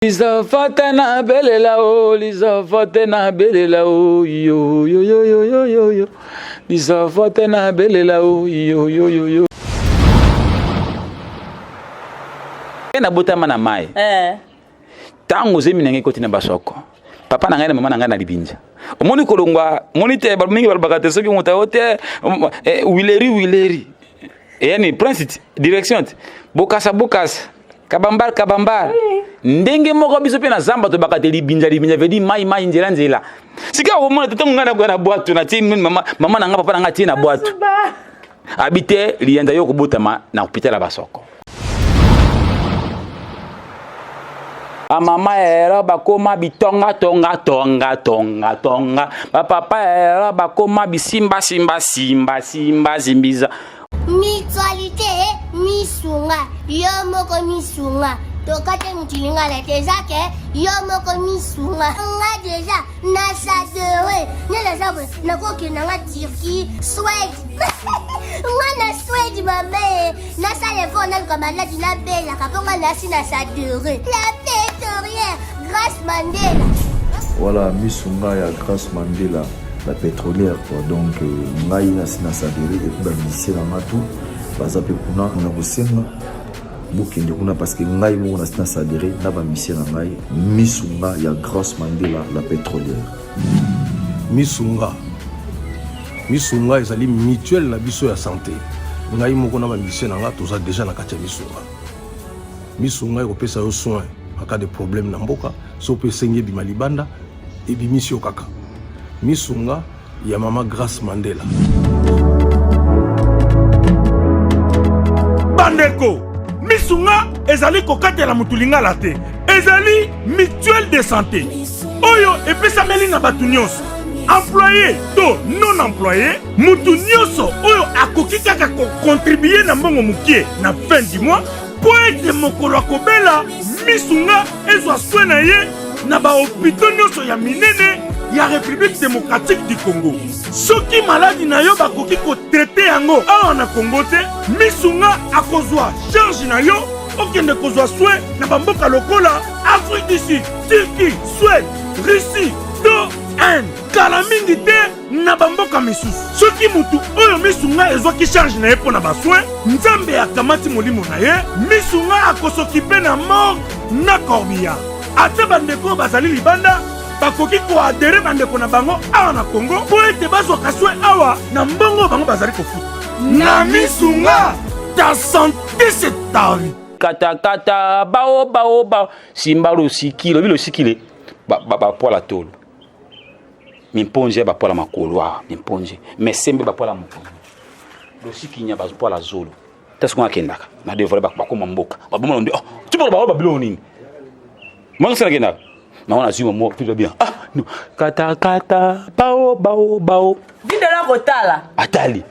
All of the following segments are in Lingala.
Liza na belela o, liza na belela o, yo yo yo yo yo yo yo. Liza na belela o, yo yo yo yo. Nabotama na mai. Ntango zemi na ngai ekoti na basoko, papa na ngai na mama na ngai na libinja. Omoni kolongwa, omoni te mingi balobaka te soki moto ayo te wileri wileri. Eyani prince direction te. Bokasa bokasa. Kabambar kabambar. Ndenge moko biso mpe na zamba tobaka te libinja libinja vedi mai mai nzela nzela. Sika okomona te ntango ngai nakoya na bwato na tie mama mama na ngai papa na ngai atie na bwato. Abi te liyanza yo kobotama na hôpital ya Basoko. Bamama ero bakoma bitonga tonga tonga tonga tonga, bapapa ero bakoma bisimba simba simba simba zimbiza. Mutualité misunga yo moko misunga tokate mutu lingala te eza ke yo moko misunga nga deja na sadere nde naza boye nakokenda nga Turquie, Suède nga na Suède mame nasala effort naluka maladi nabelaka mpo nga nasi na sadere la pétrolière Grâce Mandela. Voilà, misunga ya Grâce Mandela, la pétrolière quoi. Donc ngai nasi na sadere et puis ba musicien na nga tout baza pe kuna na kosenga bokende kuna parce que ngai moko nasi na sadere na ba musicien na ngai misunga ya Grâce Mandela la pétrolière. Misunga misunga ezali mutuelle na biso ya santé. Ngai moko na ba musicien na nga toza déjà na kati ya misunga. Misunga ekopesa yo soin en cas de problème na mboka, so mpe esengi ebima libanda ebimisi yo kaka. Misunga ya mama Grâce Mandela. Bandeko, misunga ezali kokatela mutu lingala te, ezali mutuelle de santé oyo epesameli na bato nyonso, employé to non employé. Mutu nyonso oyo akoki kaka kokontribue na mbongo mokie na fin du mois mpo ete mokolo akobela misunga ezwa soin na ye na bahopito nyonso ya minene ya République démocratique du Congo. Soki maladi na yo bakoki kotraite yango awa na Congo te, misunga akozwa charge na yo okende kozwa soin na bamboka lokola Afrique du Sud, Turquie, Suède, Russie to Inde. Kala mingi te na bamboka misusu. Soki mutu oyo misunga ezwaki charge na ye mpo na basoin, Nzambe akamati molimo na ye, misunga akosokipe na morgue na corbillard. Ata bandeko oyo bazali libanda bakoki koadere bandeko na bango awa na Congo mpo ete bazwaka soin awa na mbongo bango bazali kofuta. Na misunga, ta santé c'est ta vie. Kata kata bao bao bao simba losikile lobi losikile bapola tolo mimponje bapola makolo awa mimponje mesembe bapola mokolo losikinya bapola zolo ta soki akendaka na devole bakoma mboka babomona nde oh tibolo baoyo babiloko nini mwana sala akendaka nango nazwi mamo tuta bien ah no kata kata bao bao bao videla kotala atali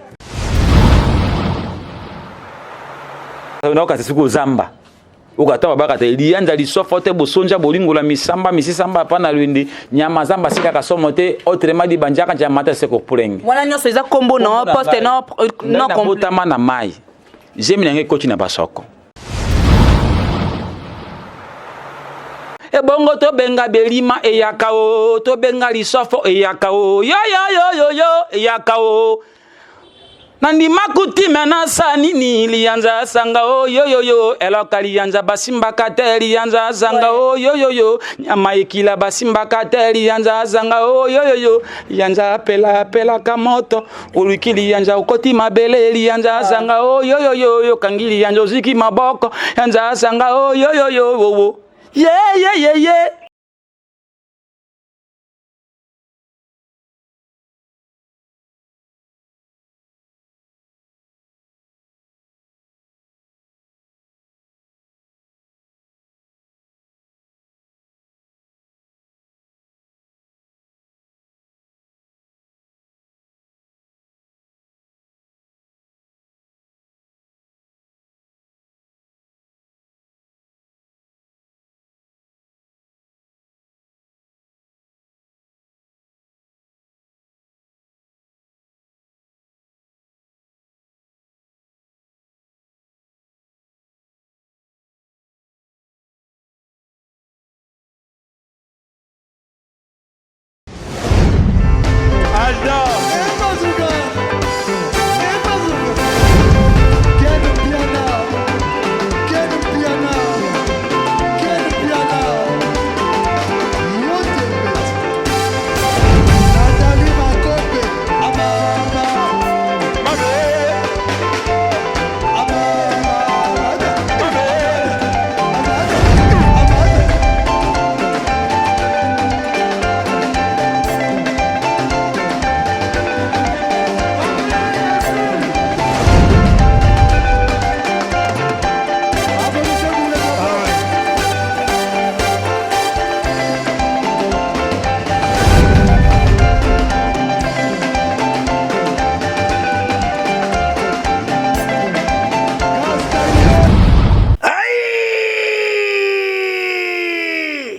naokata soki ozamba okata babakata liyanza lisofo te bosonja bolingola misamba misisamba apa na lwindi nyama zamba sikaka somo te autrement dit banjaka njama te seko pulenge wana nyonso eza kombo na poste no no nabotama na mai zemi na ngai ekoti na basoko ebongo tobenga belima eyaka o tobenga lisofo eyaka o yoyoyoyoyo eyaka o nandima kutime nasa nini liyanza sanga o yoyoyo eloka liyanza basimbaka te liyanza sanga o yoyoyo nyama ekila basimbaka te liyanza sanga o yoyoyo liyanza pela pelaka moto oluki liyanza okoti mabele liyanza sanga o yoyoyo yokangi liyanza oziki maboko yanza sanga o yoyoyo wowo ye ye ye ye.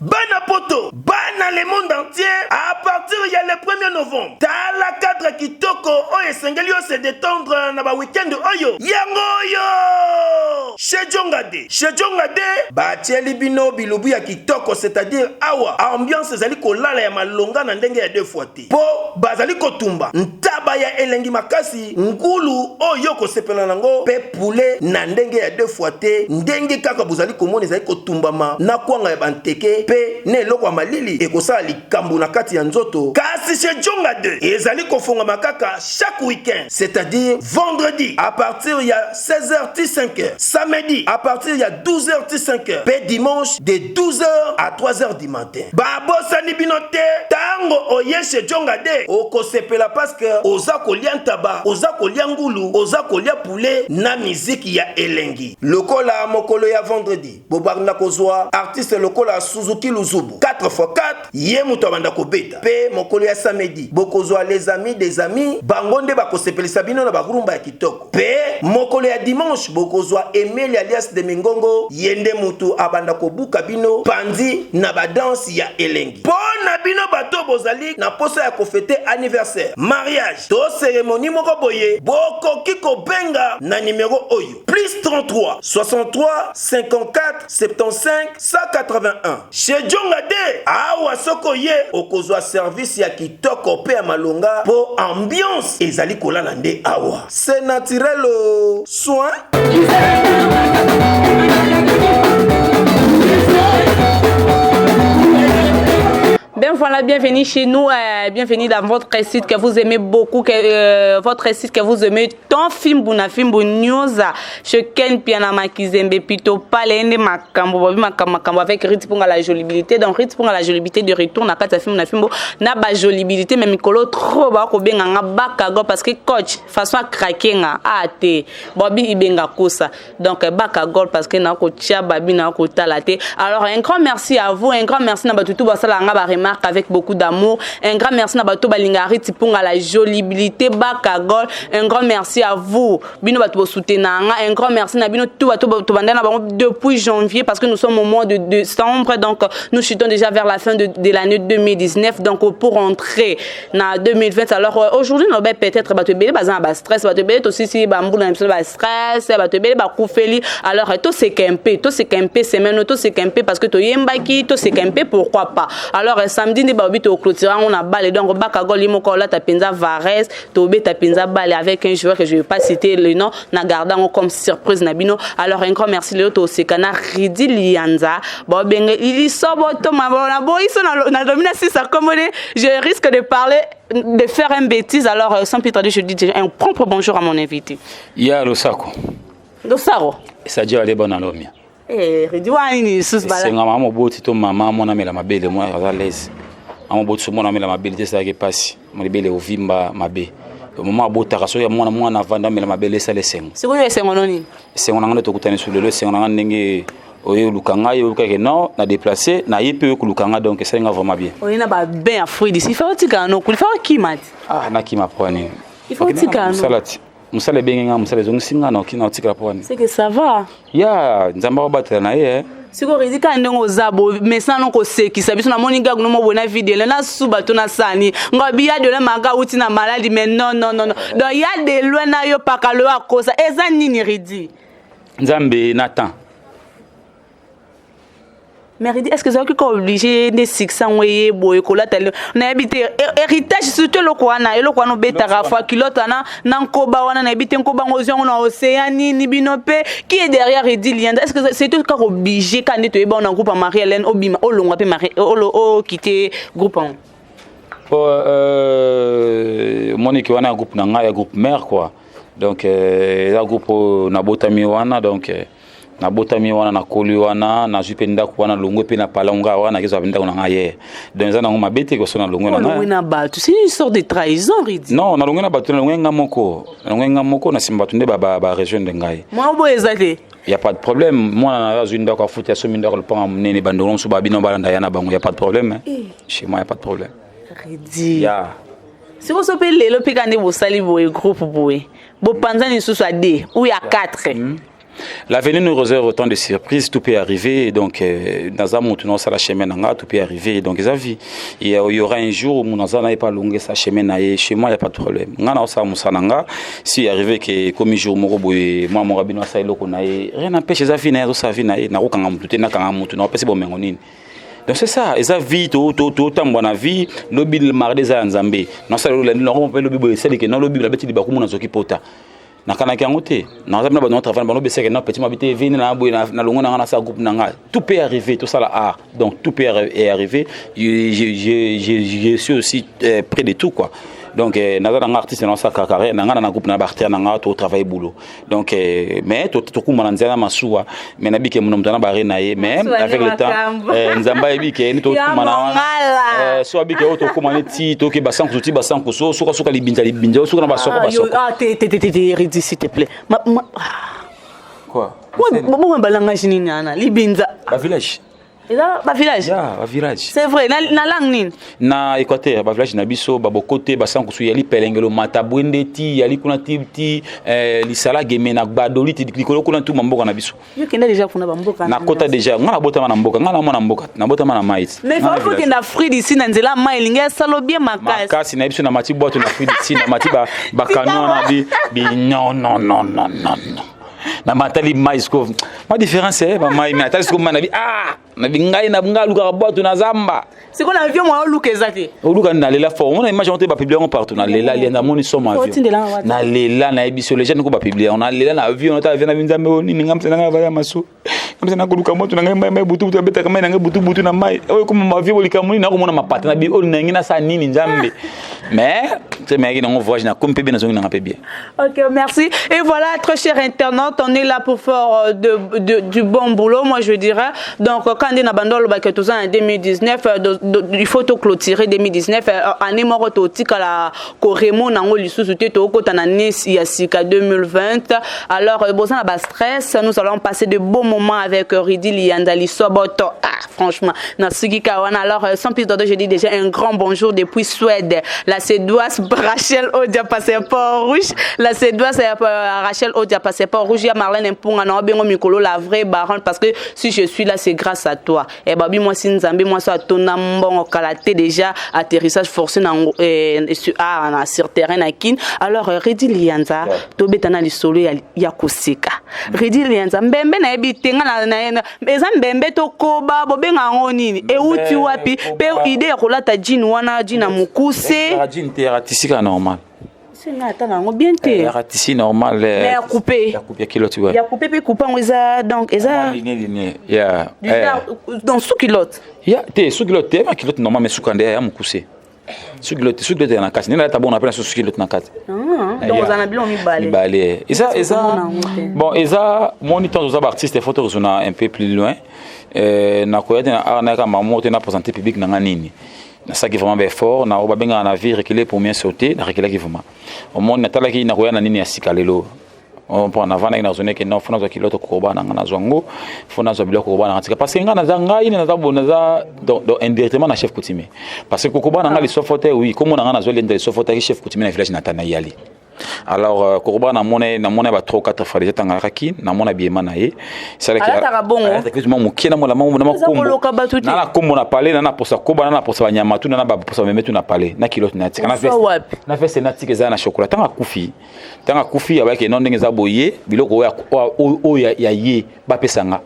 Bana poto, bana le monde entier à partir ya le 1er novembre. Tala cadre kitoko oyo esengeli yo se détendre na ba week-end oyo. Yango oyo! Chez Djongade. Chez Djongade, batieli bino bilubu ya kitoko, c'est-à-dire awa ambiance ezali kolala ya malonga na ndenge ya deux fois te. Po bazali kotumba ntaba ya elengi makasi, ngulu oyo okosepela nango pe poulet na ndenge ya deux fois te, ndenge kaka bozali komona ezali kotumbama na kwanga ya ba nteke pe na eloko ya malili ekosala likambo na kati ya nzoto. Kasi chez Djonga 2 ezali kofongama kaka chaque week-end, c'est-à-dire vendredi à partir ya 16h ti 5h, samedi à partir ya 12h ti 5h pe dimanche de 12h à 3h du matin. Babosani bino te, tango oye chez Djonga de okosepela parce que oza kolia ntaba, oza kolia ngulu, oza kolia poulet na miziki ya elengi. Lokola mokolo ya vendredi bobanda kozwa artiste lokola Suzuki Luzubu 4x4 ye moto abanda kobeta, pe mokolo ya samedi bokozwa les amis des amis, bango nde bakosepelisa bino na ba rumba ya kitoko. Pe mokolo ya dimanche bokozwa Emeli alias de Mingongo, ye nde mutu abanda kobuka bino panzi na ba danse ya elengi. Po na bino bato bozali na posa ya kofete anniversaire, mariage to ceremonie moko boye, bokoki kobenga na numero oyo, plus 33 63 54 75 181. Chez Djonga de awa soki oye okozwa service ya kitoko pe ya malonga po ambiance ezali kolala nde awa. C'est naturel oh. Soin. Ben voilà, bienvenue chez nous, bienvenue dans votre site que vous aimez beaucoup, que, votre site que vous aimez tant, Fimbu na Fimbu News, chez Ken Piana Makizembe, Pito Pale, Ende Makambo, Babi Makambo, Makambo, avec Rit Ponga la jolibilité. Donc Rit Ponga la jolibilité de retour, na kata Fimbu na Fimbu, na ba jolibilité, mais mikolo trop ba ko benga nga baka go parce que coach, façon à craquer nga, ah te, Bobby Ibenga kosa. Donc baka goal parce que na ko tia babi na ko tala te. Alors un grand merci à vous, un grand merci na batutu basala nga ba remarque avec beaucoup d'amour. Un grand merci na bato balinga Rit Ponga la jolibilité baka goal. Un grand merci à vous. Bino bato bo soutenir nga. Un grand merci na bino tout bato to banda na bango depuis janvier parce que nous sommes au mois de décembre, donc nous chutons déjà vers la fin de l'année 2019, donc pour entrer na 2020. Alors aujourd'hui nous ben peut-être bato ebele baza na ba stress, bato ebele to sisi ba mbula na biso ba stress, bato ebele ba kufeli. Alors to seka un peu, to seka un peu semaine, to seka un peu parce que to yembaki, to seka un peu pourquoi pas. Alors samedi ndi ba bito clôturer on a balle, donc baka gol moko la ta penza Varese, to beta penza balle avec un joueur que je vais pas citer le nom, na gardant comme surprise na bino. Alors un grand merci leo to seka na Ridi Lianza, bo benge ili sobo to ma bona bo iso na na domina sisa comme je risque de parler, de faire une bêtise. Alors sans plus tarder, je dis déjà un propre bonjour à mon invité. Ya Losako. Losako. C'est-à-dire aller bon alomia. Eh, Ridi wani sus bala. Senga mama moboti to mama mona mela mabele mona aza l'aise. Mama moboti so mona mela mabele te ça ke pasi. Mabele ovimba mabe. Mama abotaka so ya mwana mwana avanda mela mabele esala esengo. Sikoyo esengo noni? Esengo na nga nde tokutani su lelo, esengo na nga ndenge oye koluka ngai, oyoka ke non, na déplacé, na ye pe oye koluka nga, donc esali nga vraiment bien. Oye na ba bain ya fruit d'ici, il faut otika no, il faut okima ti. Ah, nakima po nini? Il faut otika no. Mosala ti. Mosala ebenge nga, mosala ezongisi nga, na okina otikala po nini? C'est que ça va. Ya, Nzambe akobatela na ye, eh. Sikoyo Redi kaka ndenge oza bo mesana no kosekisa biso, namoni gag no mo boye na video na suba to na sani ngobi ya de loin maga uti na maladi, mais non non non non, donc ya de loin na yo pakalo akosa eza nini Redi? Nzambe na temps. Mais Redi, est-ce que ezalaki kaka obligé nde succès yango eye boye kolata lelo? Nayebi te, héritage surtout eloko wana, eloko wana obetaka fois culotte wana na nkoba wana, nayebi te nkoba yango ozwi yango na océan nini bino mpe qui est derrière Redi Lianza? Est-ce que c'était kaka obligé kaka nde toyeba na groupe ya Marie-Hélène obima olongwa mpe Marie, okite groupe yango? Po omoniki wana ya groupe na ngai, ya groupe mère quoi. Donc eza groupe oyo nabotami wana, donc nabotami wana, nakoli wana, nazwi mpe ndako wana, longwe mpe na palonga wana, nakezwa mpe ndako na ngai ye. Donc eza nango mabe te koso na longwe na ngai. Longwe na bato, c'est une sorte de trahison, Redi. Non, na longwe na bato, na longwe nga moko. Na longwe nga moko, na nsima bato nde ba rejoindre ngai. Mwa boye eza te. Y a pas de problème. Mwana na azwi ndako afuti, asomi ndako lopango monene, bandeko mosusu ba bino balanda ya na bango, y a pas de problème, hein. Eh. Chez moi, y a pas de problème. Redi. Ya. Sikoyo so mpe lelo mpe kaka nde bosali boye groupe boye, bopanzani lisusu ya 2 ou ya 4. L'avenir nous réserve autant de surprises, tout peut arriver. Donc, naza mutu na la chemin nanga, tout peut arriver. Donc, eza vie. Il y aura un jour où naza na pas longuer sa chemin na ye. Chez moi, il y a pas de problème. Nga na osala musala nga, si arrivé que comme jour moko boye, moi mon rabino sa eloko na ye, rien n'empêche eza vie na ye, sa vie na ye, na kokanga mutu te, na kanga mutu, na opesi bomengo nini. Donc c'est ça, eza vie to to to tambwa na vie, lobi le mardi eza ya Nzambe. Na sala lo lundi, na ko lobi boye, sali ke na lobi la beti libaku mona zoki pota. Nakanaki yango te, naza bina bato travail bango beseke na petit mabite vini na boye na longo na nga na sa groupe na nga. Tout peut arriver, tout ça la art. Donc tout peut arriver. Je suis aussi près de tout quoi. Donc naza na artiste na sa carrière na nga na groupe na ba artiste na nga to travailler boulot. Donc mais to to kuma na nzela masuwa mais na bike muno na bare na ye, mais avec le temps nzamba yebi ke ni to kuma na wana so abike o to kuma ni ti to ke basanku ti basanku so soka soka libinza libinza soka na basoko basoko. Ah te te te te Redi, s'il te plaît. Ma, ma quoi? Ouais, bon balangage ni nana libinza. Ba village. Eza ba village. Ya, ba village. C'est vrai, na langue nini? Na Équateur, ba village na biso, ba bokote, ba sankusu yali pelengelo matabwende ti yali kuna ti ti lisala geme na gbadoli ti likolo kuna tu mamboka na biso. Yo kenda déjà kuna ba mboka. Na kota déjà, nga na botama na mboka, nga na mona mboka, na botama na mais. Mais faut que na Afrique d'ici na nzela mai linga salo bien makasi. Makasi na biso na mati boîte na Afrique d'ici na mati ba ba camion na bi bi non non non non non non. Na matali mai sko. Ma différence eh ba mai mais atali sko mai na bi ah na bi ngai na nga luka boîte na zamba. C'est qu'on a vu moi luka ezate. Oluka na lela fort. On a image on te ba publier partout na lela lienda moni somme avion. Na lela na ebiso les gens ko ba publier. On a lela na avion on ta avion na nzambe oni ninga msena nga va masu. Msena ko luka moto na ngai mai butu butu beta mai na ngai butu butu na mai. Oyo comme ma vie bolika moni na ko mona mapata na bi oni na ngai na sa nini nzambe. Mais c'est mais qui n'a voyage na comme bien na zongi na bien. OK, merci. Et voilà, très cher internaute, on est là pour faire du bon boulot, moi je dirais. Donc quand on a bandolo ba que tout ça en 2019, il faut tout clôturer 2019, année moko to tikala ko remo nango lisusu te to kota na nesi ya sika 2020. Alors besoin ba stress, nous allons passer de beaux moments avec Ridi Liyanza Lisoboto. Ah, franchement, na suki kawana. Alors sans plus tarder, je dis déjà un grand bonjour depuis Suède. La Suédoise Rachel Odia passeport rouge. La Suédoise Rachel Odia passeport rouge. Il y a Marlène Mpunga na bengo mikolo la vraie baronne parce que si je suis là c'est grâce à toi. Et babi moi si Nzambe moi ça tona mbongo kalaté déjà atterrissage forcé na sur ah na sur terrain na kin. Alors Redi Liyanza to betana lisolo ya koseka. Redi Liyanza mbembe na yebi tenga na eza mbembe to koba bobenga ngo nini e uti wapi pe idée ya kolata jean wana jean na mukuse. Jean te ratisika normal. C'est nga ata nango bien te. Ratisi normal. Mais ya coupé. Ya coupé culotte ouais. Ya coupé pe coupé ngo eza donc eza ligne ligne. Ya. Donc sous culotte. Ya te sous culotte te ma culotte normal mais sous kande ya mukuse. Sous culotte sous culotte na kati. Nina ta bon appelle sous culotte na kati. Donc on a bilon mibale. Mibale. Eza eza bon eza monitor aux artistes photo raisonna un peu plus loin. Na koyate na art na maman te na présenter public na nini. Na saki vraiment bien fort na oba benga na vie reculer pour mieux sauter na reculer vraiment. Au monde natala ki na koya na nini ya sika lelo. On prend en avant na zone ke non fona zo kiloto koba na ngana zongo fona zo biloko koba na tika parce que ngana za ngai na za bona za donc indirectement na chef coutumier parce que koba na ngai sofote oui comme na ngana zo lenda sofote ki chef coutumier na village natana yali. Alors koba na mona na mona ba 3 4 fois déjà tangaka ki na mona biema na ye ça la ki bongo effectivement mokie na mona na makombo na na kombo na parler na na posa koba na na posa banyama tu na na ba posa meme tu na parler na kilote na tika na veste na veste na tika za na chocolat tanga kufi tanga kufi abaki non ndenge za boye biloko oyo ya ye ba pesanga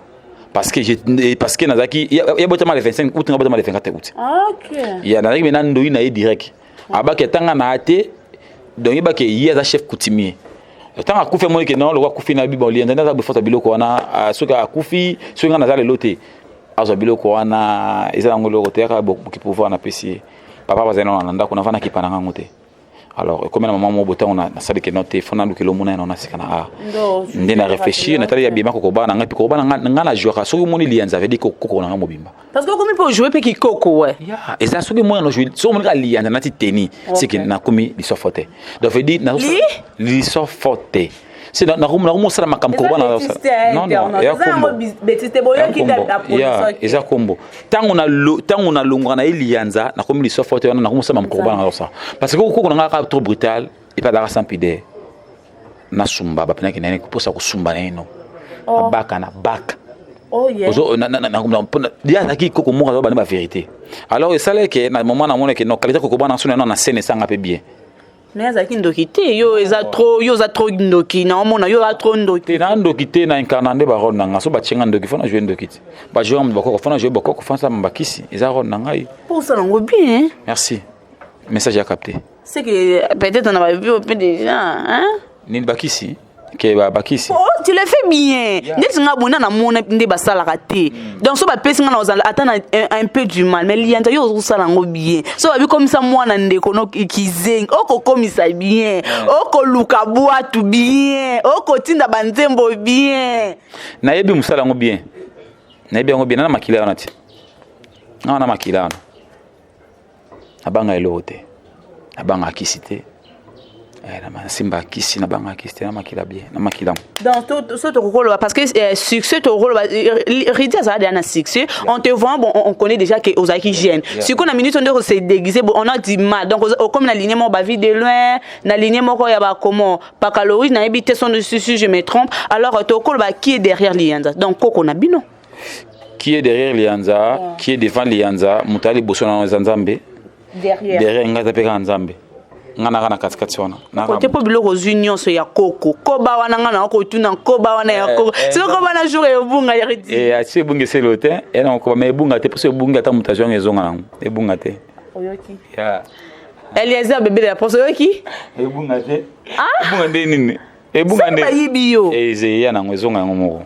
parce que je parce que nazaki ya botama le 25 août nga botama le 24 août. OK. Ya nazaki mena ndoi na ye direct abaki tanga na ate donc il que il y a chef coutumier tant a kufi moi que non le roi kufi na bibo lienda na bofota biloko wana soka akufi soka nga nazala lote azwa biloko wana eza ngo loko te ka ki pouvoir na pesi papa bazana na ndako na vana ki pananga ngote. Alors comme na maman mo botan on a sali que non te fona lukelo mona na sika na a ndé na réfléchir na tali ya bima ko ba na ngai ko ba na nga na jouer soki moni lianza veut dire ko ko na mobimba parce que comme il peut jouer pe ki koko ouais ya eza soki mona no jouer soki moni ka lianza na ti teni c'est que na komi liso forte donc veut dire na liso forte c'est na na ko sala makambo ko ba na non non ya kombo betiste boyo ki da eza kombo tango na tango na longwa na elianza na komi liso forte wana na ko sala makambo ko ba na ça parce que ko na nga trop brutal et pas dara sans pudeur na sumba ba penaki nene ko posa ko sumba neno Oh. Na baka na baka. Oh, yeah. Ozo na na na na dia azalaki koko moko azo bana ba vérité. Alors esalaki ke na moment na mona ke no qualité koko bana sona na scène esanga pe bien. Mais azalaki ndoki te. Yo eza trop, yo oza trop ndoki. Na omona yo oza trop ndoki. Te, na ndoki te, na incarna nde ba rôle na nga. So batie nga ndoki, faut na jouer ndoki te. Ba jouer nga bakoko, faut na jouer bakoko, faut na bakisi. Eza rôle na ngai. Mpo osala yango bien. Merci. Message ya capté. C'est que peut-être on a vu un peu déjà, hein? Nini bakisi? Ke ba bakisi. Oh, tu le fais bien. Yeah. Neti nga bona na mona nde basalaka te. Donc so bapesi nga na ozala ata na un peu du mal, mais lianza yo ozosala yango bien. So babi komisa mwana ndeko no kizengi, okokomisa bien, okoluka bwatu bien, okotinda banzembo bien. Nayebi mosala yango bien. Nayebi yango bien, na makila wana ti. Na na makila wana. Nabanga eloko te. Nabanga kisi te. Nasimba kisi, nabanga kisi te, na makila bien, na makila. Donc, so tokokoloba, parce que succès tokokoloba, Ridi azala déjà na succès. On te voit, bon, on connaît déjà que ozalaki jeune. Sikoyo na minute nde se déguiser, bon, on a du mal. Donc okomi na lignée moko ba vie de loin, na lignée moko ya ba comment Pakaloris, nayebi te son si je me trompe. Alors tokoloba, qui est derrière Lianza? Donc koko na bino. Qui est derrière Lianza? Qui est devant Lianza? Moto ali boso na eza Nzambe. Derrière. Derrière nga eza pe kaka Nzambe. Nga naka na katikati wana. Naka Kote po biloko ozwi nyonso ya koko. Koba wana nga na kotuna koba wana ya koko. Siko koba na jour ebunga ya Ridi. Asi ebunga eselo te. Na koba, mais ebunga te, poso ebunga ata moto azwi yango ezonga nango. Ebunga te. Oyoki. Yeah. Eliezer bébé de la poste oyoki? Ebunga te. Ah? Ebunga nde nini? Ebunga nde. Bayibi yo. Eya nango ezonga yango moko.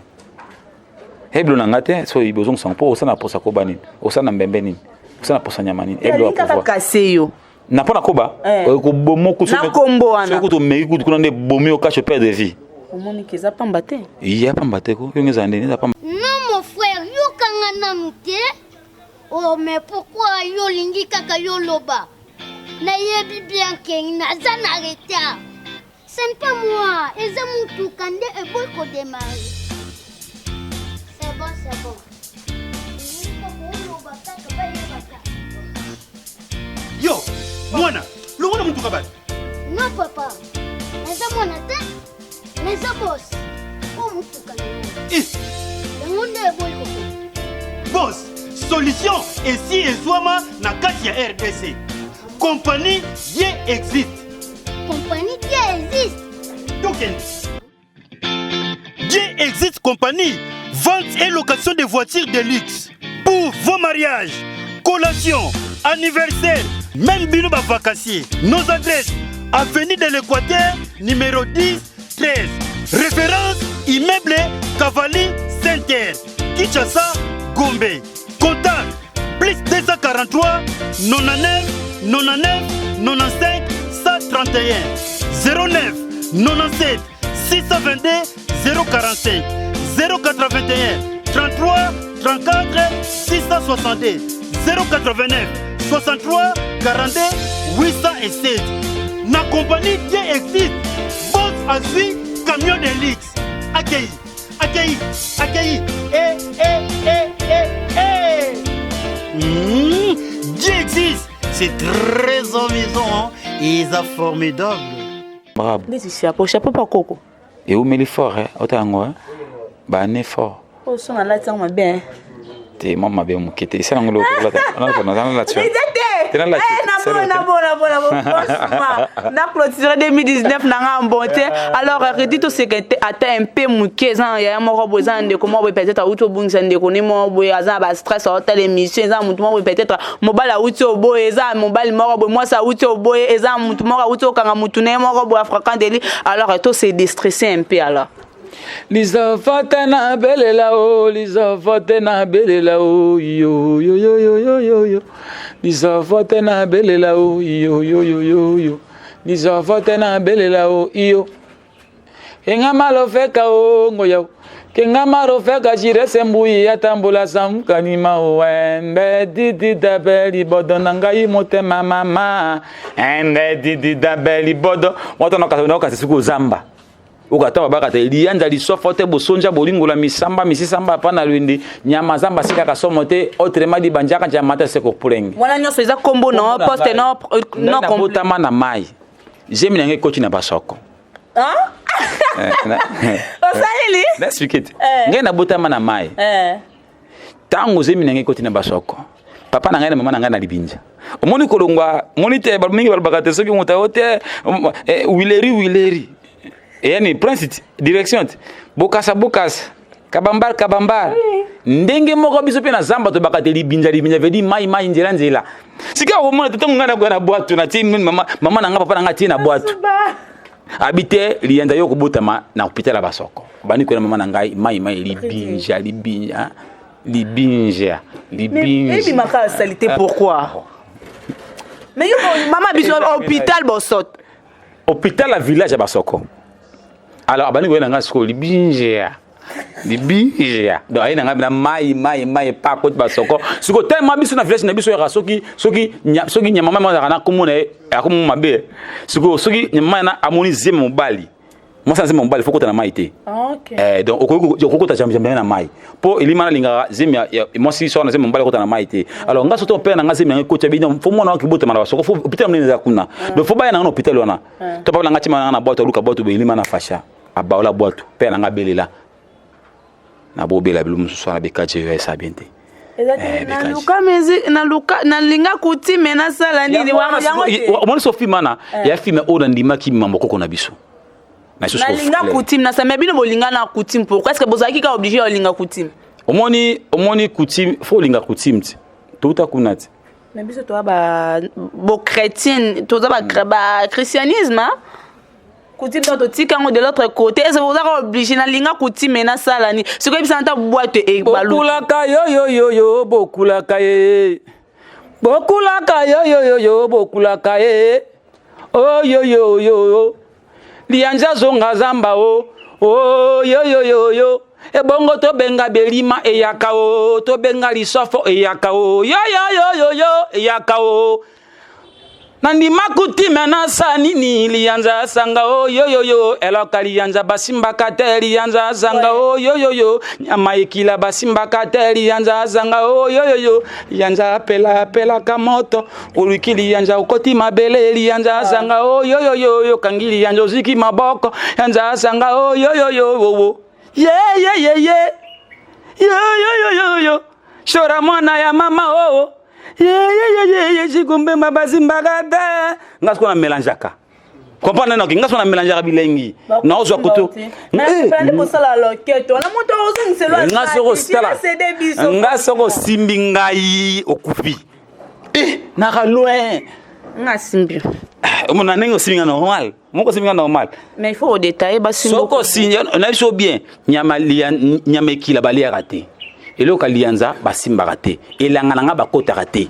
Eblo na nga te, so bozongisa mpo osala na posa koba nini? Osala na mbembe nini? Osala na posa nyama nini? Eblo ya kaka pouvoir. Kase yo. Na mpo na koba? Kobomo kutu. Na kombo wana. Soki tomeki kutu kuna nde bomi yo kashe perdre vie. Omoni ke eza pamba te. Ya pamba te ko, yo ngeza ndeni eza pamba. Non mon frère, yokanga nanu te. Oh mais pourquoi yo lingi kaka yo loba? Nayebi bien ke naza na retard. Ce n'est pas moi, eza mutuka nde eboyi ko démarrer. C'est bon, c'est bon. Oloba kaka bayebaka. Yo, mwana, longola mutuka bani. Non papa, naza mwana te, naza boss. O mutuka na ngai. Eh. Yango nde eboyi kokende. Boss, solution esi ezwama na kati ya RDC. Compagnie Dieu existe. Compagnie Dieu existe. Tokende. Dieu existe compagnie, vente et location de voitures de luxe pour vos mariages, collations, anniversaires, même bino ba vacanciers. Nos adresses: avenue de l'Équateur, numéro 10, 13. Référence, immeuble Cavalli Center, Kinshasa, Gombe. Contact, plus 243 99 99 95 131 09 97 622 045 081 33 34 662 089 63 42 807. Na compagnie Dieu existe, boss azwi camion de luxe. Accueilli, accueilli, accueilli. Eh, eh, eh, eh, eh. Dieu existe, c'est très amusant, hein? Et c'est formidable. Bravo. Ndeti chapeau, chapeau pa koko. Eumeli fort, eh? Ota yango, eh? Ba ne fort. Oh, so na lati yango mabe, hein? Te, mwa mabe moke te. Esala yango loko, olata. Olata, olata, olata, olata. Eza te. Te, na lati. Eh, na Sala bon, na te. bon, na bon, na bon. Franchement, na clôturer 2019 na nga en bonté. Alors, Redi to seke te, ata un peu moke, eza na yaya moko boye, eza na ndeko moko boye, peut-être awuti obungisa ndeko ne moko boye, aza na ba stress, aotala émission, eza na motu moko boye, peut-être mobali awuti oboye, eza na mobali moko boye, mwasi awuti oboye, eza na motu moko awuti okanga motu na ye moko boye, Africain Deli. Alors, to se déstresser un peu alors. Lizofote na belela o, lizofote na belela o, yo yo yo yo yo yo yo. Lizofote na belela o, yo yo yo yo yo. Lizofote na belela o, yo. Enga malofeka o ngoya. Kenga malofeka jirese mbuyi atambola samukani ma o embe didi dabeli bodo na ngai motema mama. Embe didi dabeli bodo. Moto na kasi na kasi siku zamba. Okata babaka te lianza lisofo te bosonja bolingola misamba misisamba pa na lwindi nyama zamba sika kasomo te autrement dit banjaka njama te seko pulenge. Wana nyonso eza kombo na Kombo na poste ngai. no Ngai no nabotama na mai. Zemi na ngai ekoti na basoko. Hein? Osaleli Na expliquer te. Ngai nabotama na mai. Ntango zemi na ngai ekoti na basoko, papa na ngai na mama na ngai na libinja, omoni kolongwa, omoni te mingi balobaka te soki moto ayo te, wileri wileri, eyani prince ti direction ti bokasa bokasa, kabambar kabambar. Ndenge moko biso mpe na zamba tobaka te libinja libinja, vedi mai mai, nzela nzela. Sika okomona te ntango ngai nakoya na bwato, natie mama, mama na ngai, papa na ngai atie na bwato, abi te liyanza yo kobotama na hôpital ya basoko, bandi koyela mama na ngai mai mai, libinja libinja libinja libinja. Ebimaka salité, pourquoi? Mais yo mama biso hôpital bosoto. Hôpital ya village ya basoko. Alors abandi koyela ngai sikoyo libinja libinja, donc aye na ngai na mai mai mai pa koti basoko. Sikoyo tellement biso na village na biso yaka soki nyama mama azalaka na komona ye akomo mabe. Sikoyo soki nyama na amoni zemi mobali, mwasi na zemi mobali, faut kota na mai te. Donc okoki okokota jambe na mai mpo elima nalingaka zemi ya mwasi so na zemi mobali akota na mai te. Alors nga soto père na nga zemi yango ekoti, abi faut mwana waki botama na basoko, faut hôpital monene eza kuna, donc faut baya na nga na hôpital wana. To papa na nga tima na nga na bwato, aluka bwato boye, elima na fasha abaola bwato, père na nga abelela na bobela bilo mosusu wana bekaje yo esa bien te. Naluka musique, naluka, nalinga coutume, nasala nini yango te. Omoni so film wana ya film oyo nandimaki mambo koko na biso. Nalinga coutume, nasala. Mais bino bolinga na coutume, pourquoi est ce que bozalaki kaka obligé ya olinga coutume? Omoni coutume, faut olinga coutume ti touta kuna ti. Mais biso toza ba bochrétien, toza bachristianisme, coutume donc totika yango de l'autre côté. Est ce que ozaka obligé nalinga coutume, nasala nini sikoyo? Ebisana ata bwate ebalu. Bokulaka yoyoyoyo, bokulaka ye, bokulaka yoyoyoyo, bokulaka ye oyoyoyo, lianza zonga zamba o oyoyoyoyo, ebongo tobenga belima eyaka o, tobenga lisofo eyaka o, yoyoyoyoyo eyaka o, nandima coutume, nasa nini, liyanza asanga o yoyoyo, eloka liyanza basimbaka te, liyanza azanga o yoyoyo, nyama ekila basimbaka te, liyanza azanga o yoyoyo, liyanza apela apelaka moto, oluki liyanza okoti mabele, liyanza azanga o yoyoyo, okangi liyanza oziki maboko, yanza azanga o yoyoyo wowo ye ye ye ye yoyoyoyoyo, shora mwana ya mama o yeyeyeye, jikumbemba basimbaka te. Nga sikoyo na mélangeaka, comprendre noki nga sikoyo na mélangeaka bilengi, naozwa kutu. Kosala loketo na moto ozongiselo. Nga soko tala, nga soko osimbi ngai okufi, naka loin. Nga simbi. Omona ndenge osimbi nga normal, moko osimbi nga normal. Mais il faut odétailler basimbi. Soki osimbi na biso bien, nyama nyama ekila baliaka te, eloko ya lianza basimbaka te, elanga na nga bakotaka te,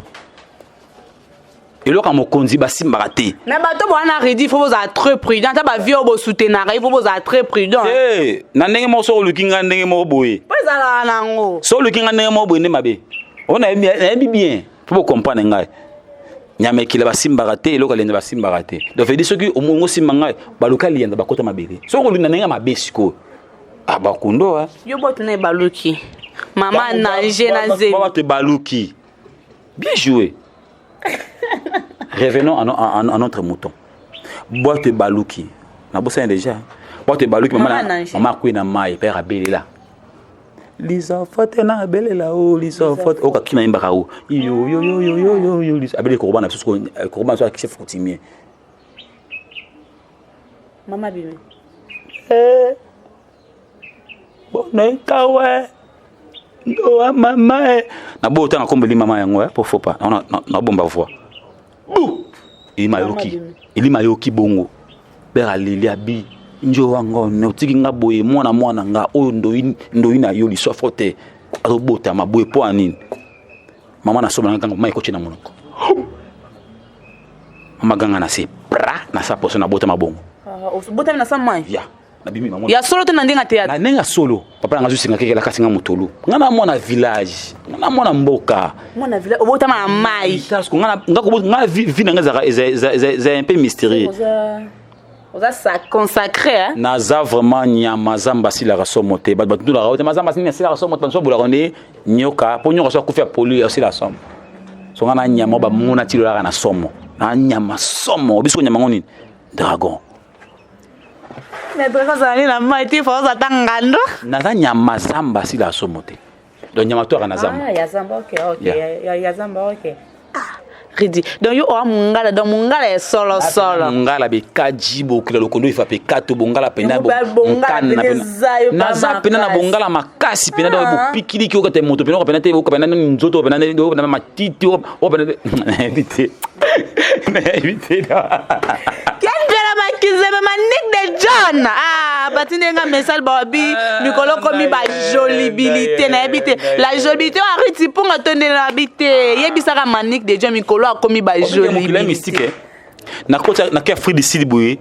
eloko ya mokonzi basimbaka te. Mais bato bwana redi, faut bozala très prudent. Ata bavie oyo bosoutenaka, il faut bozala très prudent. Te, na ndenge moko soki oluki nga ndenge moko boye. Po ezalaka nango. Soki oluki nga ndenge moko boye nde mabe oyo nayebi bien mpo bocomprendre ngai. Nyama ekila basimbaka te, eloko ya lianza basimbaka te. Donc vedi soki omongo osimba ngai, baluka lianza bakota mabele. Soki oluki na ndenge ya mabe sikoyo, ah, bakundo. Yo boto na ebaluki, mama nage na zemi. Bato ebaluki, bien joué. Revenons à notre mouton. Boîte ebaluki, nabosani déjà. Boîte ebaluki, mama mama akwei na mai, père abelela lisafote na abelela o lisafote oyo kakima yembaka o yoyoyoyoyoyo, abeleli koroba na biso, koroba na biso chef coutumier. Mama bimi. Bonekawe ndoa mama e na boyo otanga kombeli mama yango po faut pas nabomba voix bu elima yoki elima yoki bongo. Père aleli, abi njo wango otiki nga boye, mwana mwana nga oyo ndoi ndoi na yo liswafo te, azobotama boye mpo ya nini? Mama nasomba nanga mama ekoti na monoko, mama ganga na se pra na sa poso, nabotama bongo. Obotami na sa mai? Ya nabimi mama. Ya solo te, na ndenge ya théâtre? Na ndenge ya solo. Papa nanga azosenga kekela kasi nga motolu, nga na mwana village, nga na mwana mboka. Mwana village, obotama na mai. Nga vie na nga ezalaka eza un peu mystérieux. Oza consacré, hein? Naza vraiment nyama zamba asilaka somo te. Bato batutulaka te mazamba nini asilaka somo te, bato bolaka nde nyoka mpo nyoka so akufi ya poli asila somo. So nga na nyama oyo bamona ti lolaka na somo na nyama somo biso nyama ngo nini dragon. Maître kozala na mai te fo ozala ta ngando. Naza nyama zamba sila somo te. Donc nyama to na zamba. Ah, ya zamba, ok, ok. Yeah. Ya, ya zamba, ok. Ah, Ridi. Donc yo oa mungala, donc mungala ya solo solo. Mungala be kaji bokila lokondo ifa pe kato bongala pena bo. Bongala pena zayo pa. Naza pena na bongala makasi pena donc ah. bopikili ki okata moto pena pena te pena nzoto pena pena matiti o pena te. Nayebi te. Ken Mpiana Makizembe Manick de John ah batindi nga message babi ah, mikolo komi ba jolibilité nayebi te la jolibilité oyo ariti mpunga to ndenge nayebi te yebisaka Manick de John mikolo akomi ba jolibilité mystique eh. nakoti nake Afrique du Sud boye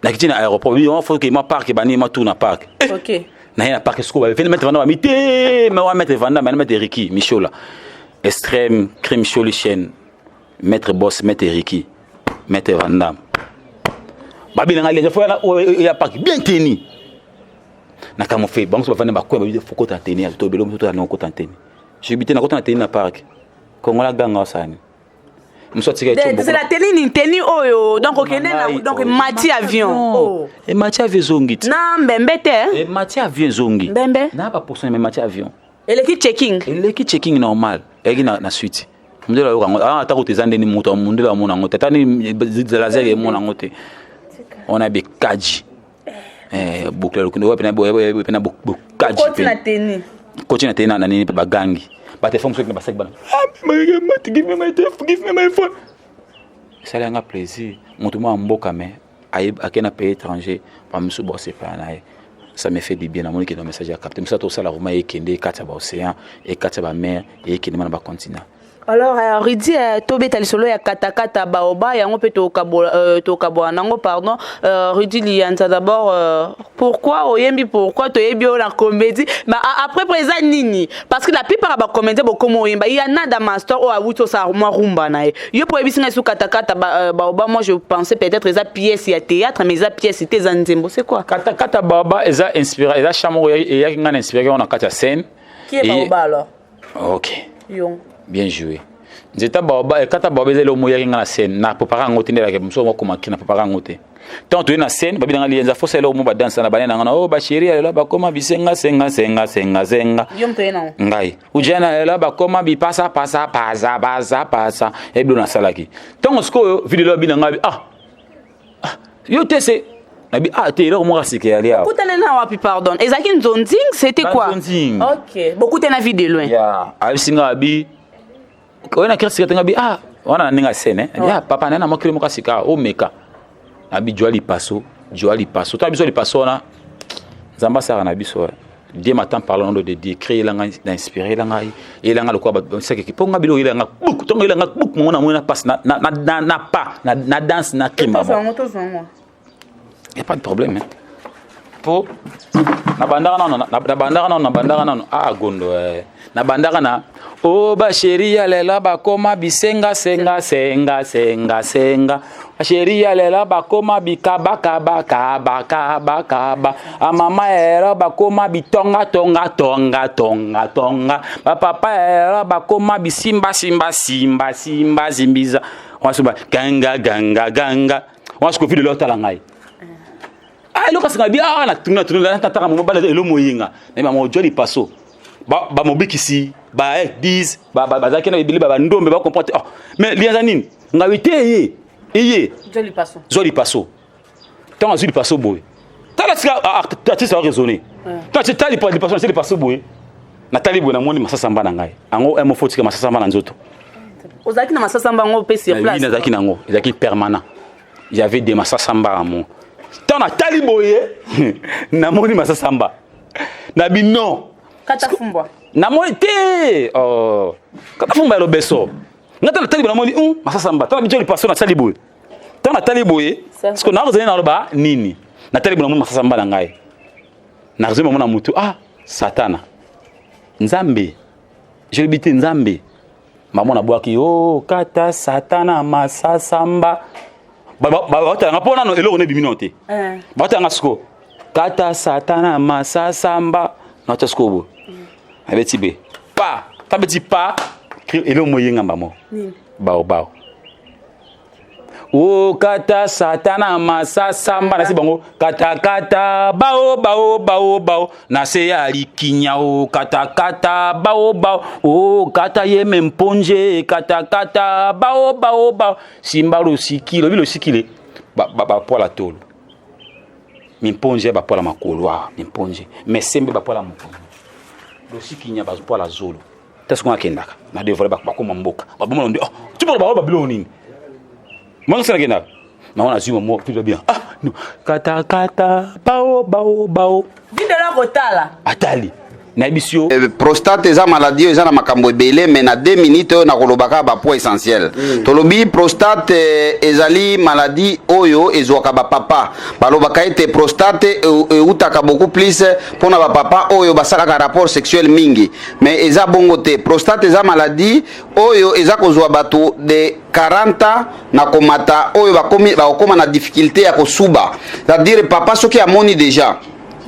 nakiti na aéroport bi faut que ma parc bani ma tour na parc eh. OK naye na parc sikoyo baveni maître vanda bami te ma wa maître vanda ma maître Ricky Michola extrême crime choli chaîne maître boss maître Ricky maître Vandam babina ngai lenza fo ya parc bien tenu na camouflé bango so bavandi bakoya babi fo kota tenu ya to belo to na kota tenu je bite na kota tenu na parc kongola ganga osani mosu atika c'est la tenue ni tenue oyo donc okende na donc emati avion oh. emati avion ezongi ti na mbembe te emati avion ezongi mbembe na baposo emati avion eleki checking eleki checking normal eyaki na, na suite mondele ayoka yango ah, ata kutu eza ndeni moto mondele amona yango te ata nini lazer emona yango te wana bekaji eh, bokila lokindo pena pena bokaji koti na teni na nini bagangi batelefone mosusu na basaki bana ah, give me my telefone give me my phone esali yanga plaisir moto mwa mboka me ake na pays étranger bamosusu bosepela na ye ça me fait du bien namoni kende message ya capte mosala tosala vraimen ekende ekati ya baocéan ekati ya bamer ekende ma na bacontinent Alors, euh, Rudy, euh, tobeta lisolo ya katakata baoba yango mpe tokabola euh, nango pardon. Euh, Rudy Lianza d'abord euh, pourquoi oyembi pourquoi toyebi oyo na comédie mais après présent nini parce que la plupart ya bacomédien bokoma oyemba ya nada master oyo awuti osala mwa rumba na ye yo mpo oyebisi ngai su katakata euh, baoba moi je pensais peut-être eza pièce ya théâtre mais eza pièce te eza nzembo c'est quoi katakata baoba eza inspiré eza chant moko eyaki ngai na inspiré yango na kati ya scène qui est baoba alors ok Yo. bien joué nzeta baoba ekata baoba eza eloko moyaki ngai na scène na prépare yango te ndelaka mosusu mokomaki na prépare yango te ntango toye na scène babi nanga lienza fosa eloko mo badansa na bane nanga na o oh, basheri ya lelo bakoma bisenga senga senga senga senga ngai ujana lelo bakoma bipasa pasa pasa pasa pasa ebilo nasalaki ntango sikoyo video abi na ngai ah, ah yo te se nabi ah te eloko moko asika eyali awa okutana na wapi pardon ezalaki nzonzing c'était quoi nzonzing ok bokutana vie de loin yeah ayebisi nga abi oye na kirisi te nga bi ah wana na ndenge ya scène eh. ah papa naye na mokili moko asika omeka abi jwa lipaso jwa lipaso tala biso lipaso wana nzambe asalaka na biso eh. Dieu m'attend parlant de Dieu créer la ngai na inspirer la ngai elanga lokola bato sekeki mpo nga biloko elanga buk ntongo elanga buk mongo na moni na passe na, na, na, na, na pas na, na danse na crime y a pas de problème hein. mpo nabandaka nano nabandaka nano nabandaka nano ah gondo eh. nabandaka na o oh, basheri ya lela bakoma bisenga senga senga senga senga basheri ya lela bakoma bikaba kaba kaba kaba kaba amama ela bakoma bitonga tonga tonga tonga tonga bapapa ela bakoma bisimba simba simba simba zimbiza wasuba ganga ganga ganga wasukofi lelo otala ngai ah eloko asinga bi ah na tuna tuna na tataka mo bala elo moyinga na ba mo joli paso ba ba mobikisi ba 10 ba ba bazaki na ebele ba bandombe ba comprendre oh mais lianza nini ngawi te ye eye joli paso joli paso tant azui lipaso boye tala sika artiste a raisonner tant tu tali lipaso c'est lipaso boye natali boye namoni masasa mba na ngai yango un mot tika masasa mba na nzoto ozalaki na masasa mba yango mpe sur place nazalaki na yango ezalaki permanent il y avait des masasa mba mo ntango natali boye namoni masasa mba na bino kata fumbwa namoni te oh. kata fumbwa ya lobeso nga ntango natali boye namoni um, masasa mba tala bijo lipaso natali boye ntango natali boye siko nakozali naloba nini natali boye namoni masasa mba na ngai nazwi mamona motu ah satana nzambe jelobi te nzambe mama nabwaki o oh, kata satana masasamba batalanga mpo nano eloko nebimi nano te eh. batalanga siko kata satana masasamba natya sikoyo boye mm. abeti be pa tabeti pa eloko moyenga mbamo baobao. O kata satana masasamba nasi bango katakata bao bao bao bao na se ya likinya o katakata bao bao o kata yeme mponje katakata bao bao bao simba losikile obi losikile bapola ba, ba tolo mimponje bapola makolo awa mimponje mesembe bapola mokongo losikinya bapola zolo ta soki akendaka na devole bakoma mboka babomona nde oh, tibona bango babiloko nini mwana sala akendaka nango nazwi mamo tuta bien ah no kata kata bao bao bao videla kotala atali nayebisi yo eh, prostate eza maladie oyo eza na makambo ebele mais na 2 minutes oyo nakoloba kaka bapoint essentiel mm. tolobi prostate eh, ezali maladie oyo ezwaka bapapa balobaka ete prostate eutaka beaucoup plus mpo na bapapa oyo basalaka rapport sexuel mingi mais eza bongo te prostate eza maladie oyo eza kozwa bato de 40 ans na komata oyo bakomi bakokoma na difficulté ya kosuba c'est-à-dire papa soki amoni déjà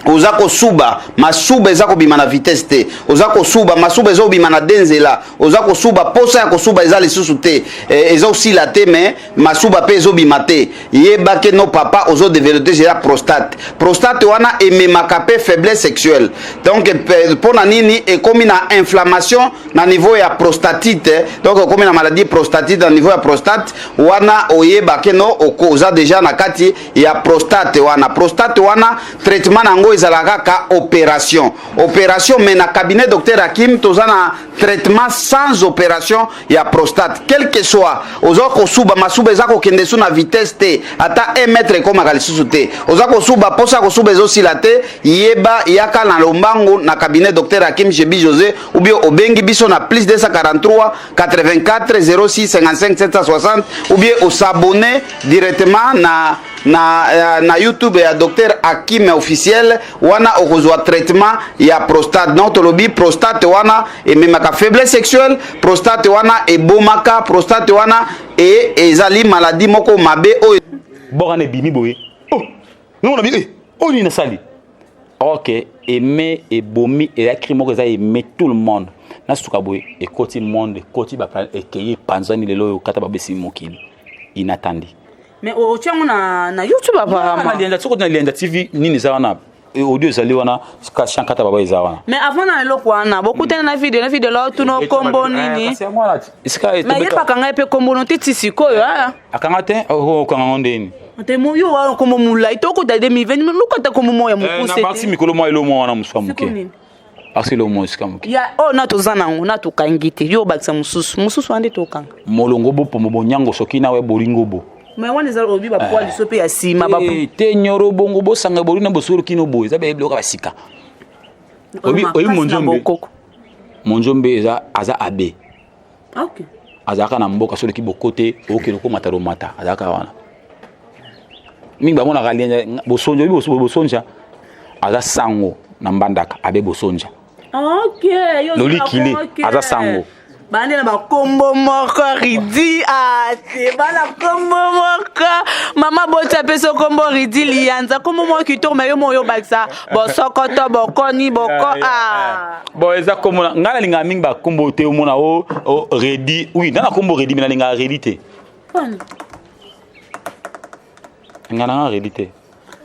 oza kosuba masuba eza kobima na vitesse te oza kosuba masuba eza kobima na de nzela oza kosuba posa ya kosuba eza lisusu te eh, eza osila te mais masuba mpe ezobima te yeba ke no papa ozo developpe deja prostate prostate wana ememaka mpe faiblesse sexuelle donc mpo na nini ekomi na inflammation na niveau ya prostatite donc okomi na maladie prostatite na niveau ya prostate wana oyeba ke no oza deja na kati ya prostate wana prostate wana traitement na yango ezalaka kaka opération opération mais na cabinet docteur Hakim toza na traitement sans opération ya prostate quel que soit oza kosuba masuba eza kokende su na vitesse te ata 1 mètre ekomaka lisusu te oza kosuba posa ya kosuba ezosila te yeba yaka na lombangu na cabinet docteur Hakim Jebi José ou bien obengi biso na plus 243 84 06 55 760 ou bien osabonne directement na na, eh, na youtube ya docteur Hakim officiel wana okozwa traitement ya prostate donc tolobi prostate wana ememaka faiblesse sexuelle prostate wana ebomaka prostate wana e ezali maladie moko mabe oyo bokana ebimi boye oh nongo na bi eh oyo nini nasali ok aime ebomi eza cri moko eza aime tout le monde nasuka boye ekoti monde ekoti ekei epanzani lelo oyo kata babesi mokili inatandi mais otia yango na, na youtube apparemment soki na lienda tv nini eza wana eh, audio ezali wana champ kata baba eza wana mais avant na eloko wana bokutana na video na video lao tuna kombo eh, nini mais yebaka ngai mpe kombo no te ti sikoyo ah. akanga te oh, okanga ngo ndeni te yo wana kombo molai tokota 2020 lukata kombo moko ya eh, mokuse te mikolo mwa elo mwa wana mosusu ya moke asilo mwa esika moke ya oyo oh, na toza nango na tokangi te yo obakisa mosusu mosusu wana nde tokanga molongo bopomo bonyango soki nawe bolingo bo mais wana eza olobi bapoa liso mpe ya nsima eh, te nyoro bongo bosanga boli na bosolo kino boye eza biloko ya basika oyebi monzombe monzombe eza aza abe okay. azalaka na mboka soki bokote okende okomata lomata azalaka wana mingi bamonaka bosonja oyebi bosonja aza sango na mbandaka abe bosonja okay, lolikili aza sango bande na bakombo moko ridi ate ah, bana kombo moko mama boti apesi kombo ridi liyanza kombo moko kitoko ma yo moko oyobakisa bosokoto bokoni boko a ah. bon eza kombo ngai nalingaka mingi bakombo te omona o oh, oh, redi oui nga na kombo redi me nalingaka redi te ngai nanga redi te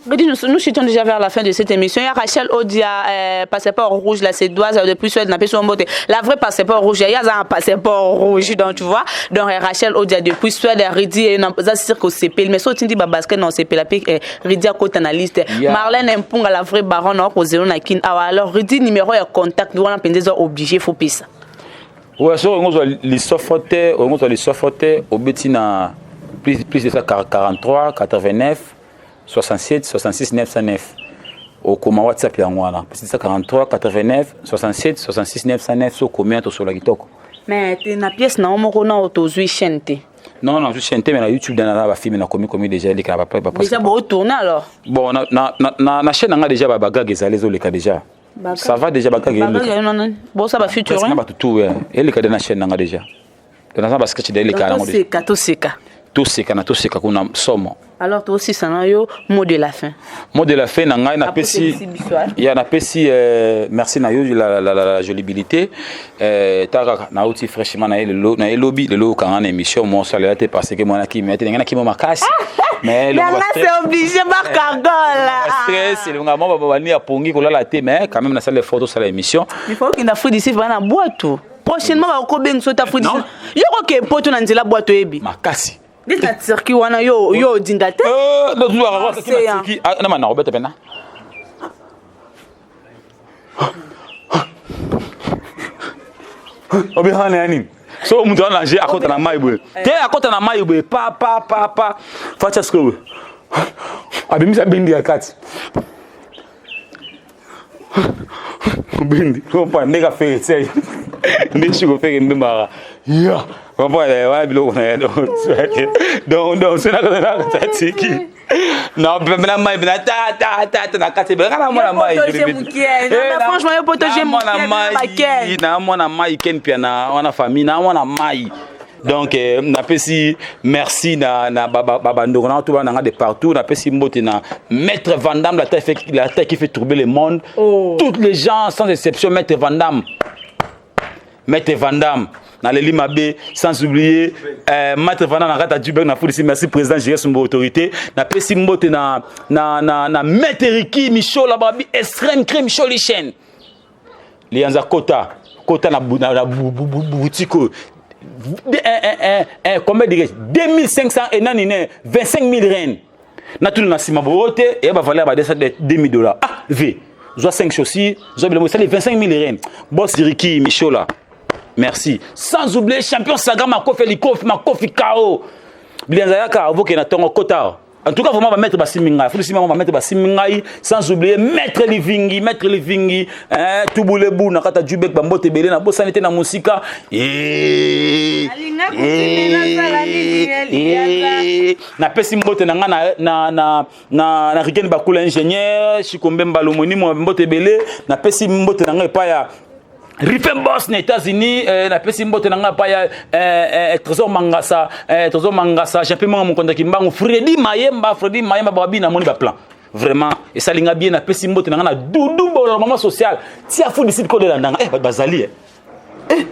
Redi, nous, nous chutons déjà vers la fin de cette émission. Il y a Rachel Odia, euh, passeport rouge, la Cédoise, depuis Suède, n'a pas son beauté. La vraie passeport rouge, il y a un passeport rouge, donc tu vois. Donc Rachel Odia, depuis Suède, Redi, et ça cirque au CP. Mais surtout, dit basket, non, CP, la pique, Redi à côté analyste. Yeah. Marlène Mpunga, la vraie baronne, au zéro na kin. Ah, alors, Redi, numéro et contact, nous, on a obligé, faut payer ça. Ouais, so olingi ozwa lisofo te, olingi ozwa lisofo te, obeti na plus, plus de 43 89 67 66 909 okoma whatsapp yango wana plus 43 89 67 66 909 so okomi wana tosola kitoko mais te na pièce na yo moko nao tozwi chaîne te non non chaîne te mais na youtube na bafilme nakomi komi déjà eleka na ba déjà botourne alors bon na, na, na, na, na chaîne na nga déjà bagage ezali ezoleka déjà ça va déjà bagage eleka bosa ba featuring na bato tout eleka de na chaîne na nga déjà naza ba sketch de eleka yango toseka toseka. Toseka na toseka kuna somo. Alors tosisa na yo mot de la fin. Mot de la fin na ngai napesi ya napesi euh, merci na yo la, la, la, la jolibilité euh, ta kaka nauti fraîchement na ye lelo na ye lobi lelo okanga na émission mo osalela te parce que mwana kimia te ndenge na kimo makasi mais nanga c'est obligé bakagola stress elonga mo babani ya pongi kolala te mais quand même nasala effort tosala émission. Il faut okende Afrique du Sud bana bwato prochainement bakobengi so ta Afrique du Sud yo koke poto na nzela bwato oyebi makasi. Neti na Turquie wana yo yo odinda te. Na mana obeta pena. Obihana ya nini? So mutu ana nage akota na mai boye. Te akota na mai boye pa pa pa pa. Facha sikoyo. Abimisa bindi ya kati. Bindi comprendre ndenge afere tia nde siko fere mbembaka ya comprendre wana biloko na ye donc donc so nakata tiki na na mai na ta ta ta ta na kati nga na mwana mai franchement yo poto j'ai mwana mai na mwana mai ken pia na wana famille na mwana mai. Donc eh, napesi merci na na babandoko na to bana nga de partout. Napesi mbote na maître Vandam, la tête fait la tête qui fait troubler le monde. Oh. Toutes les gens sans exception, maître Vandam, maître Vandam naleli mabe, sans oublier euh, maître Vandam na kata Dubek na Fulisi. Merci président Jires Mbo autorité. Napesi mbote na na na, na maître Ricky Michola babi extrême crime Cholichen Lianza kota kota na, na, na boutique oyo combien dirais 2500 et nani ne 25 000 reines natuna na nsima boyo te eya bavaleur ba 2000 dollars. Ah v zwa 5 chaussures, zwa biloko esali 25 000 reines. Boss Ricky Michola, merci. Sans oublier champion Saga Makofi Likofi Makofi Kao Lianza yaka ovoke na tongo kota. En tout cas, vraiment, va mettre basimbi ngai. Faut simba va mettre basimbi ngai. Sans oublier maître Livingi, maître Livingi, hein, Tubulebu, nakata Jubek, bambote belé, na bosanité na musika. Eh, eh, na pesi mbote na nga na na na na na Rigen Bakula ingénieur, Chikombe Mbalomoni mo mbote belé, na pesi mbote na nga epa ya Riffen Boss na États-Unis, eh, napesi mbote na ngai epai ya eh, eh, Trésor Mangasa, eh, Trésor Mangasa, Jean-Pierre Monga Mokonzi Kimbangu, Freddy Mayemba, Freddy Mayemba babi namoni ba plan. Vraiment, esali nga bien, napesi mbote na ngai na Doudou Bolo, maman sociale. Tia fou d'ici kode la ndanga. Eh, bato bazali eh. Eh,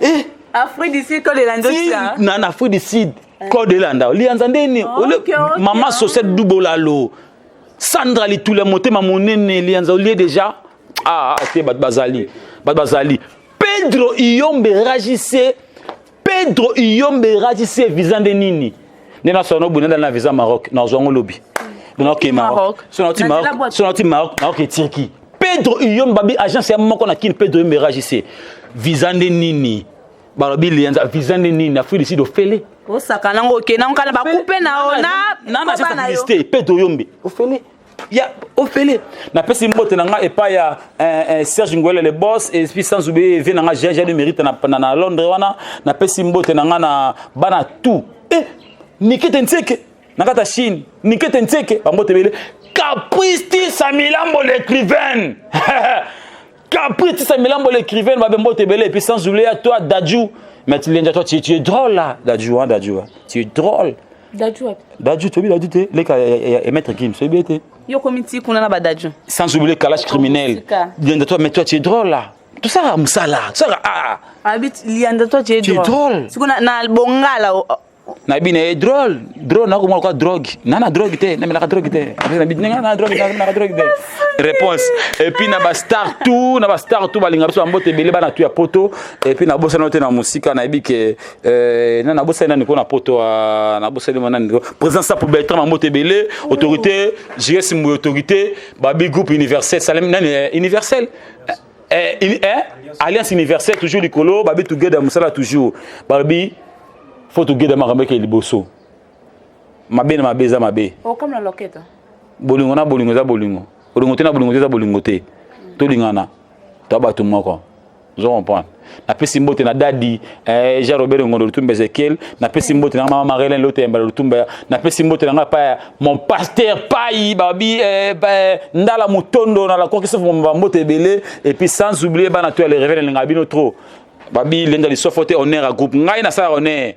eh. Afrique du Sud kode la ndosa. Na na Afrique du Sud kode la ndao. Lianza ndeni. Okay, okay. Maman sociale Doudou Bolalo. Sandra Litula motema monene lianza olie déjà. Ah, ah te bato bazali. Bato bazali. Pedro Iyombe ragissé. Pedro Iyombe ragissé visa nde nini? Nde na sono buna na visa Maroc, na zongo lobi. Donc ok Maroc. So na ti Maroc, so na ti Maroc, Maroc et Turquie. Pedro Iyombe babi agence ya moko na kin Pedro Iyombe ragissé. Visa nde nini? Balobi lianza visa nde nini? Afrique du Sud ofele. Osaka nango okende nango kala bakupe na yo na na agence ya publicité Pedro Iyombe ofele. Ya ofele. Napesi mbote na nga epai ya eh, eh, Serge Ngwele le boss et puis sans oublier vie na nga Jean de mérite na, na, na Londres wana. Napesi mbote na nga na bana tout. Eh, Nikete Ntseke na kata Chine, Nikete Ntseke bambote ebele. Caprice Tisa Milambo l'écrivain. Caprice Tisa Milambo l'écrivain babe mbote ebele et puis sans oublier à toi Dadju. Mais tu toi tu es drôle là Dadju hein Dadju hein. Tu es drôle. Dadju wapi? Dadju tobi Dadju te leka ya maître Kim soyebi te. Yo komi ti kuna na ba Dadju. Sans oublier Kalash criminel. Lianda toi mais toi tu es drôle là. Tout ça musala, tout ça ah. Abi Lianda toi tu es drôle. Tu es drôle. Sikuna na bongala na bina ye drôle, drôle na komona kwa drogue. Na na drogue te, na melaka drogue te. Na bina na drogue na melaka drogue te. Réponse. Et puis na ba star tout, na ba star tout balinga biso mbote ebele bana tout ya poto et puis na bosana te na musika na yebi ke euh, na na bosana nani ko na poto na bosana nani président Sapo Bertrand mbote ebele autorité JS Mbuyi autorité babi groupe universel Salem nani universel eh, eh, Alliance universelle toujours likolo babi together musala toujours babi faut together makambo eke liboso mabe na mabe eza mabe. Oh, comme la loquette. Bolingo na bolingo eza bolingo. Bolingo te na bolingo te eza bolingo te. Tolingana. To bato moko. Zo comprendre. Napesi mbote na Dadi, eh, Jean Robert Ngondo Lutumba Ezekiel, napesi mbote na mama Marilyn Lote Mbala Lutumba, napesi mbote na nga pa mon pasteur Pai babi eh, ba, Ndala Mutondo na la conquête mbote ebele et puis sans oublier bana to ya le réveil nga bino trop. Babi lenda lisofo te honneur à groupe. Ngai na sala honneur.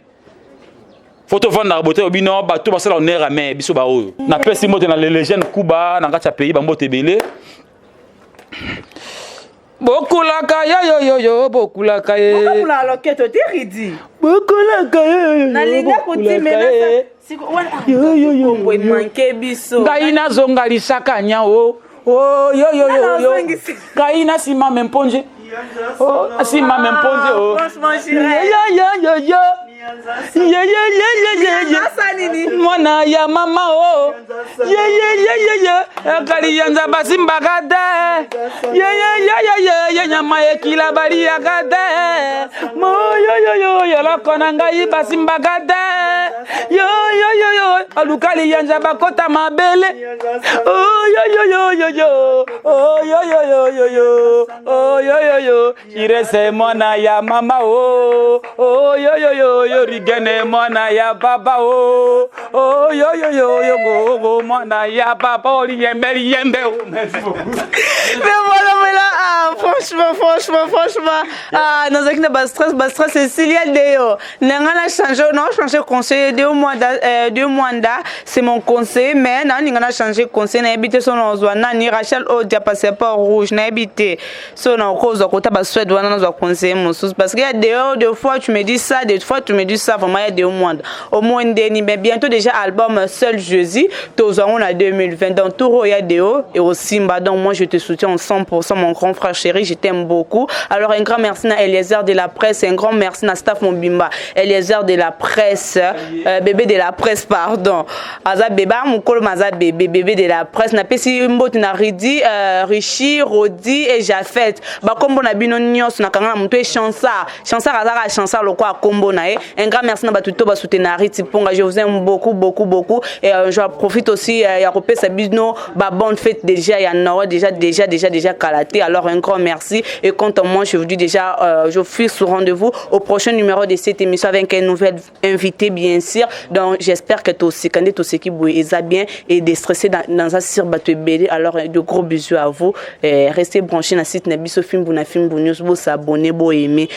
Fo tovandaka bote bino bato basala honneur à main biso baoyo. Napesi mbote na lelégène Kuba na kati ya pays, bambote ebele. Bokulaka yoyoyoyo, bokulaka ye. Bokulaka loketo te, Ridi. Bokulaka yoyoyo. Nalinga kotimela emanke biso. Ngai nazonga lisaka nya o o yoyoyoyo, ngai nasima me mponje o nasima me mponje o yoyoyoyo yeyeyeyeyeye, mwana ya mama o yeyeyeyeye, akaliyanza basimbaka te, yeyeyeyeye, nyama ekila baliaka te, moyoyoyo, eloko na ngai basimbaka te, yoyoyoyo, aluka liyanza bakota mabele, oyoyoyoyoyo, oyoyoyoyoyo, oyoyoyo, Irese mwana ya mama o, oyoyoyoyo, Rigene mwana ya baba o, oyoyoyoyo, gogo mwana ya baba o, liyembe liyembe o. Merci beaucoup. Mais voilà, voilà, ah, franchement, franchement, franchement, ah, nazalaki na bastress, bastress esili ya Deo. Na nga na change, na change conseiller Deo Mwanda, Deo Mwanda, c'est mon conseiller, mais nalinga na change conseil, nayebi te so nazwa nani, Rachel Odia, passeport rouge, nayebi te so nakozwa kota baSuède wana, nazwa conseiller mosusu, parce que ya Deo, deux fois tu me dis ça, deux fois tu me dis ça, vraiment ya Deo Mwanda au moins ndeni. Mais bientôt déjà album Seul Jésus, tozwa yango na 2020, donc tour oyo ya Deo et osimba. Donc moi je te soutiens en 100%, mon grand frère chéri, je t'aime beaucoup. Alors un grand merci na Eliezer de la presse, un grand merci na staff mobimba Eliezer de la presse, bébé de la presse, pardon, aza bébé mokolo, aza bébé, bébé de la presse. Napesi mbote na Ridi, Richi, Rodi et Jafet, bakombo na bino nyonso nakanga na moto e Chansar, Chansar azaka Chansar lokwa kombo na ye. Un grand merci na bato to basoutenir Riti Ponga, je vous aime beaucoup, beaucoup, beaucoup. Et je profite aussi ya kopesa bino ba bonne fête déjà ya Noël, déjà, déjà, déjà, déjà kala te. Alors un grand merci et quant à moi, je vous dis déjà, je fixe rendez-vous au prochain numéro de cette émission avec un nouvel invité, bien sûr. Donc j'espère que toseka nde toseki boye eza bien et déstressé dans un sir bato ebele. Alors de gros bisous à vous et restez branchés na site na biso Fimbu na Fimbu News, bo s'abonner, bo aimer.